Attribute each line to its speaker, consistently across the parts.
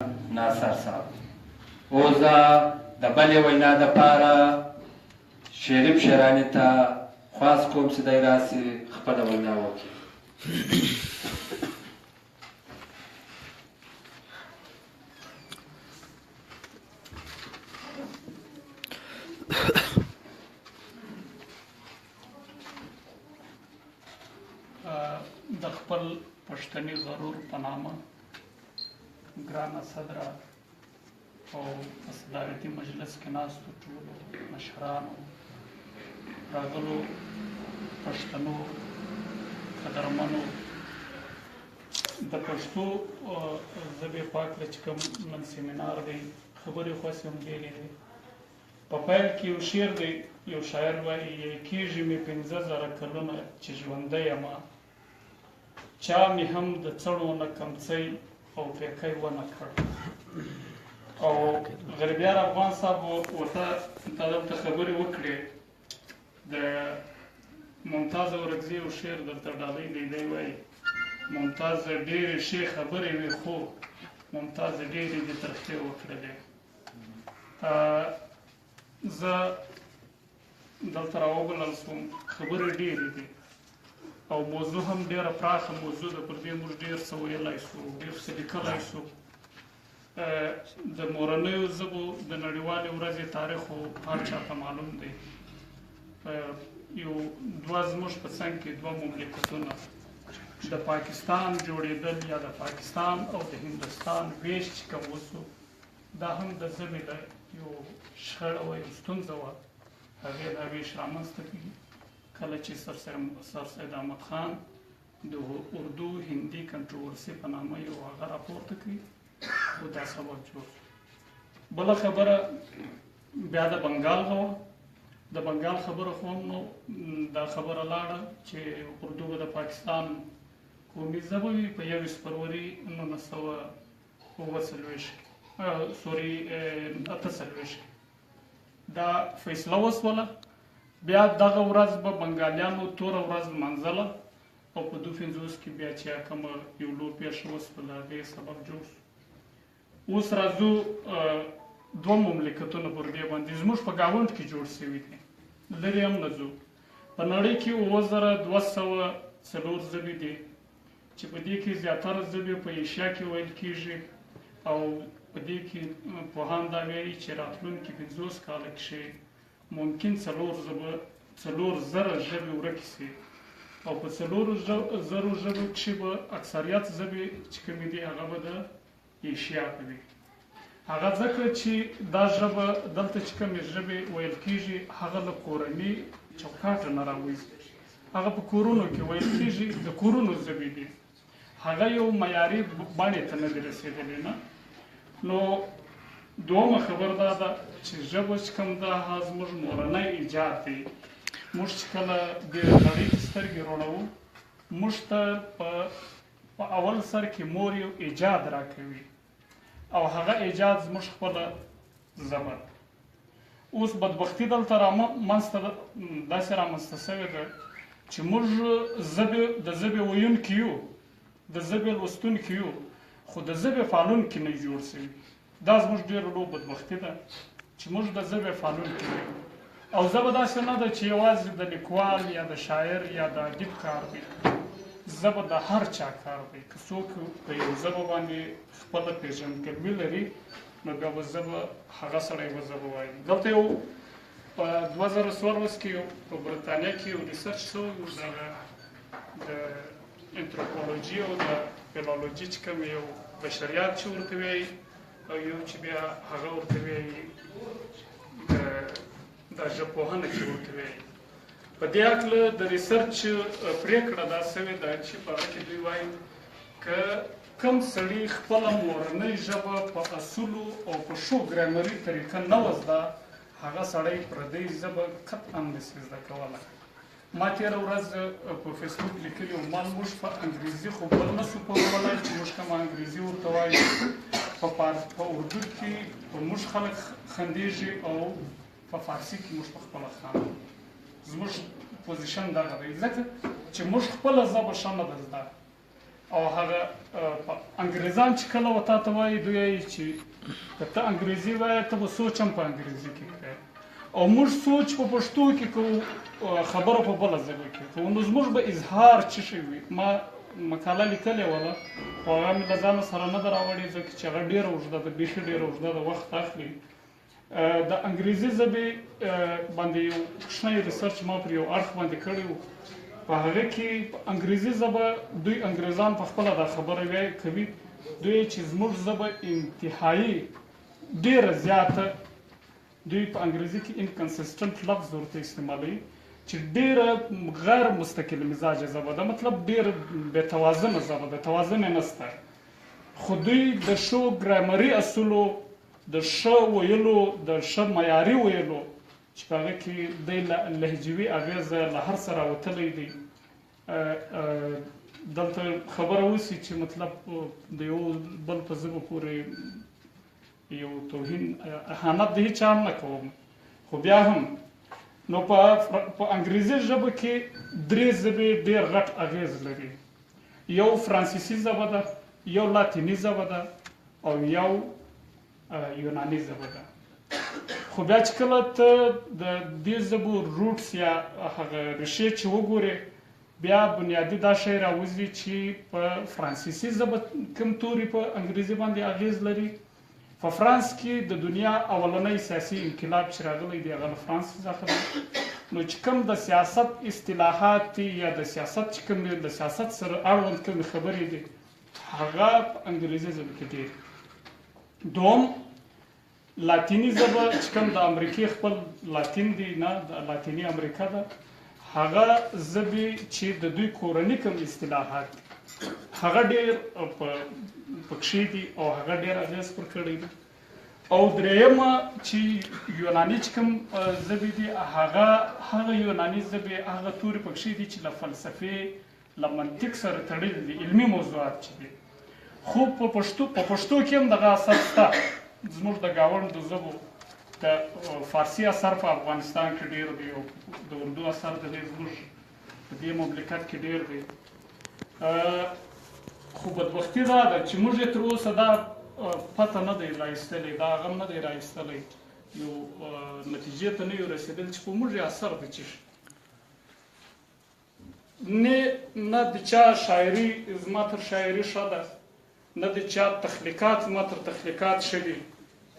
Speaker 1: ناصر صاحب اوس زه د بلې وینا دپاره شریف شیراني ته خواست کوم چې دی راسي خپله وینا وکړي.
Speaker 2: د خپل پښتني غرور په نامه ګرانه صدره او په صدارتي مجلس کې ناستو ټولو مشرانو، راغلو پښتنو قدرمنو، د پښتو ژبې په هکله چې کوم نن سیمینار دی، خبرې خو هسې هم ډېرې دي. په پیل کې یو شعر دی، یو شاعر وایي: کېږي مې 5000 کلونه چې ژوندی یم، چا مې هم د څڼو نه کمڅۍ او پیکی ونه کړ. او غریبیار افغان صاحب ورته دلته خبرې وکړې. د ممتاز اورکزي یو شعر درته ډالۍ دی، دی وایي: ممتاز ډېرې ښې خبرې وې، خو ممتاز ډېرې دې ترخې وکړلې. زه دلته راوبلل سوم، خبرې ډېرې دي او موضوع هم ډېره پراخه موضوع ده، پر دې موږ ډېر څه ویلای سو، ډېر څه لیکلای سو. د مورنیو ژبو د نړیوالې ورځې تاریخ خو هر چا ته معلوم دی. یو دوه زموږ په څنګ کې دوه مملکتونه، د پاکستان جوړېدل یا د پاکستان او د هندوستان ویش چې کوم وسو، دا هم د ژبې د یو شخړه وه، یو ستونزه وه، هغې دا ویش رامنځته کړي. کله چې سر سید احمد خان د اردو هندي کنټرورسي په نامه یو هغه راپورته کړي، خو دا سبب جوړ. بله خبره بیا د بنګال غوه، د بنګال خبره خو هم نو دا خبره لاړه چې اردو به د پاکستان قومي ژبه وي په 21 فروري 1947 سوري 48 دا فیصله وسوله. بیا دغه ورځ به بنګالیانو توره ورځ لمانځله او په 52 کې بیا چې کومه یو لو پېښه وسوله، هغې سبب جوړ شو. اوس راځو دوه مملکتونه پر دې باندې زموږ په ګاونډ کې جوړ شوي دي، لرې هم نه ځو. په نړۍ کې 7204 ژبې دي چې په دې کې زیاتره ژبې په ایشیا کې ویل کېږي، او په دې کې پوهان دا وایي چې راتلونکي 50 کاله کښې ممکن 4000 ژبې ورکې سي، او په 4000 ژبو کښې به اکثریت ژبې چې کومې دي هغه به د ایشیا په وي. هغه ځکه چې دا ژبه دلته چې کومې ژبې ویل کېږي هغه له کورني چوکاټه نه راوځي، هغه په کورونو کې ویل کېږي، د کورونو ژبې دي، هغه یو معیاري بڼې ته نه دي رسېدلې. نه نو دومه خبر دا ده چې ژبه چې کوم ده هغه زموږ مورنی ایجاد دی. موږ چې کله د نړۍ ته سترګې روڼوو، موږ ته په اول سر کې مور یو ایجاد راکوي، او هغه ایجاد زموږ خپله ژبه ده. اوس بدبختي دلته رامنځته داسې رامنځته سوې ده چې موږ د ژبې ویونکي یو، د ژبې لوستونکي یو، خو د ژبې فعالونکي نه جوړ سوي. دا زموږ ډېره لویه بدبختي ده چې موږ د ژبې فعالونکي نه یو. او ژبه داسې نه ده چې یوازې د لیکوال یا د شاعر یا د ادیب کار دی، ژبه د هر چا کار دی. که څوک په یو ژبه باندې خپله پېژندګلوي لري، نو بیا به ژبه هغه سړی به ژبه وایي. دلته یو په 2014 کې په برېټانیا کې یو research شوی و، دغه د انتروپولوژي او د فیلولوژي چې کوم یو بشریات چې ورته وایي، او یو چې بیا هغه ورته وایي د ژبپوهنه چې ورته وایي. په دې هکله د research پرېکړه دا سوې ده چې په هغه کې دوی وایي که کوم سړي خپله مورنۍ ژبه په اصولو او په ښو ګرامري طریقه نه وه زده، هغه سړی پردۍ ژبه قطعا نه سي زده کولی. ما تېره ورځ په فیسبوک لیکلي وو، ما موږ په انګریزي خو بل نه سو پوهولی چې موږ کومه انګریزي ورته وایو، په اردو کې په موږ خلک خندېږي او په فارسي کې موږ په خپله خاندو. زموږ position دغه دی، ځکه چې موږ خپله ژبه ښه نه ده زده. او هغه انګریزان چې کله و تا ته وایي، دوی وایي چې که ته انګریزي وایې ته به سوچ هم په انګریزي کې کوې، او موږ سوچ په پښتو کې کوو، خبره په بله ژبه کې کوو، نو زموږ به اظهار څه شی وي؟ ما مقاله لیکلې وله، خو هغه مې له ځانه سره نه ده راوړې، ځکه چې هغه ډېره اوږده ده، بیخي ډېره اوږده ده، وخت اخلي. د انګریزي ژبې باندې یو کوچنی research ما پر یو اړخ باندې کړی و. په هغه کې په انګریزي ژبه دوی انګریزان په خپله دا خبره وایي کوي، دوی چې زموږ ژبه انتهایی ډېره زیاته، دوی په انګریزي کې inconsistent لفظ ورته استعمالوي، چې ډېره غیر مستقل مزاجه ژبه ده، مطلب ډېره بې توازنه ژبه ده، توازن یې نشته. خو دوی د ښو ګرامري اصولو، د ښه ویلو، د ښه معیاري ویلو چې په هغه کې دی له لهجوي اغېزه له هر څه راوتلی دی. دلته خبره وسي چې مطلب د یو بل په ژبه پورې یو توهین اهانت د هیچا هم نه کوم، خو بیا هم نو په انګریزي ژبه کې درې ژبې ډېر غټ اغېز لري. یو فرانسیسي ژبه ده، یو لاتیني ژبه ده، او یو یوناني ژبه ده. خو بیا چې کله ته د دې ژبو roots یا هغه ریښې چې وګورې، بیا بنیادي دا شی راوځي چې په فرانسیسي ژبه کوم توري په انګریزي باندې اغېز لري. په فرانس کې د دنیا اولنی سیاسي انقلاب چې راغلی دی هغه له فرانس څخه دی. نو چې کوم د سیاست اصطلاحات دي یا د سیاست چې کوم د سیاست سره اړوند کومې خبرې دي، هغه په انګریزي ژبه کې ډېر. دوم لاتیني ژبه چې کوم د امریکې خپل لاتین دی، نه د لاتیني امریکا ده، هغه ژبې چې د دوی کورني کوم اصطلاحات دي هغه ډېر پکښې دي او هغه ډېر اغېز پر کړی دی. او درېیمه چې یوناني چې کوم ژبې دي، هغه یوناني ژبې هغه توري پکښې دي چې له فلسفې له منطق سره تړلي دي، علمي موضوعات چې دي. خو په پښتو کې هم دغه اثر شته. زموږ د ګاونډ د ژبو د فارسي اثر په افغانستان کې ډېر دی، او د اردو اثر د دې زموږ په دې مملکت کې ډېر دی. خو بدبختي دا ده چې موږ یې تر اوسه دا پته نه دی را ایستلی، دا غم نه دی را ایستلی، یو نتیجې ته نه یو رسېدلی چې په موږ یې اثر دی چې نه د چا شاعري زما تر شاعري ښه ده، نه د چا تخلیقات زما تر تخلیقات ښه دي،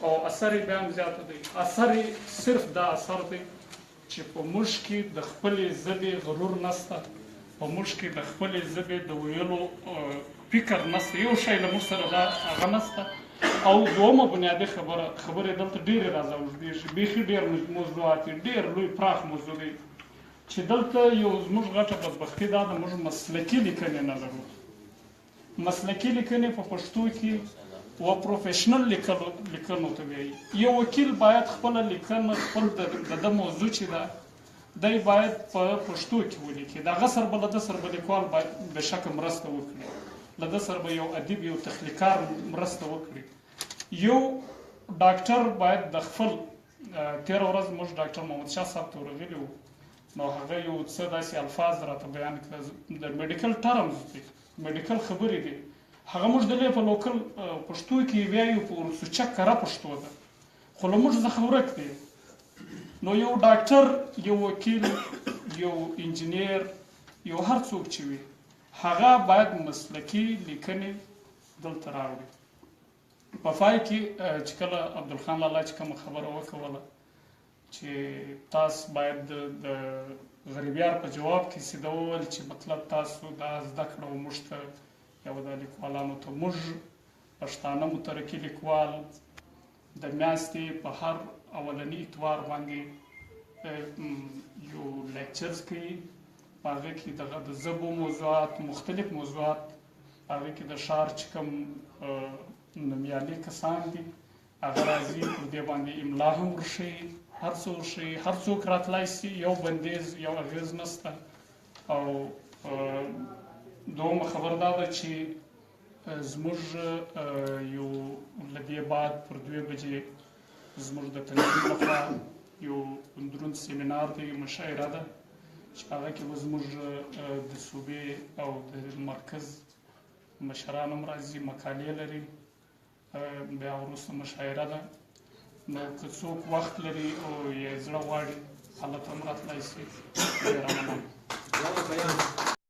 Speaker 2: او اثر یې بیا هم زیاته دی. اثر یې صرف دا اثر دی چې په موږ کې د خپلې ژبې غرور نسته، په موږ کې د خپلې ژبې د ویلو فکر نسته، یو شی له موږ سره دا هغه نسته. او دومه بنیادي خبرې دلته ډېرې راځه اوږدېږي، بیخي ډېر موضوعات دي، ډېر لوی پراخ موضوع دی چې دلته یو زموږ غټه بدبختي دا ده، موږ مسلکي لیکنې نه لرو. مسلکي لیکنې په پښتو کې و professional لیکنو ته وایي. یو وکیل باید خپله لیکنه، خپل د ده موضوع چې ده دی باید په پښتو کې ولیکي. د هغه سره به له ده سره به لیکوال باید بېشکه مرسته وکړي، له ده سره به یو ادیب یو تخلیقکار مرسته وکړي. یو ډاکټر باید د خپل تېره ورځ موږ ډاکټر محمد شاه صاحب ته ورغلي وو، نو هغه یو څه داسې الفاظ راته بیان کړل، د medical terms دي، medical خبرې دي، هغه موږ د لې په local پښتو کې وایو، په سوچه کره پښتو ده، خو له موږ څخه ورک دی. نو یو ډاکټر، یو وکیل، یو انجنیر، یو هر څوک چې وي، هغه باید مسلکي لیکنې دلته راوړي. په پای کې چې کله عبدالخان لالا چې کومه خبره وکوله چې تاسو باید د غریبیار په جواب کې سیده وویل چې مطلب تاسو دا زده کړه و موږ ته یو د لیکوالانو ته، موږ پښتانه مترقي لیکوال د میاشتې په هر اولني اتوار باندې یو lectures کوي، په هغه کې دغه د ژبو موضوعات، مختلف موضوعات، په هغه کې د ښار چې کوم نومیالي کسان دي هغه راځي، پر دې باندې املا هم ورښیي، هر څه ورښیي، هر څوک راتلای سي، یو بندیز یو اغېز نشته. او دومه خبر دا ده چې زموږ یو له دې بعد پر 2 بجې زموږ د تنظیم لخوا یو دروند سیمینار دی، مشاعره ده چې په هغه کې به زموږ د صوبې او د مرکز مشران هم راځي، مقالې لري، بیا وروسته مشاعره ده. نو که څوک وخت لري او یې زړه غواړي، هلته هم راتلای شي. ډېره مننه.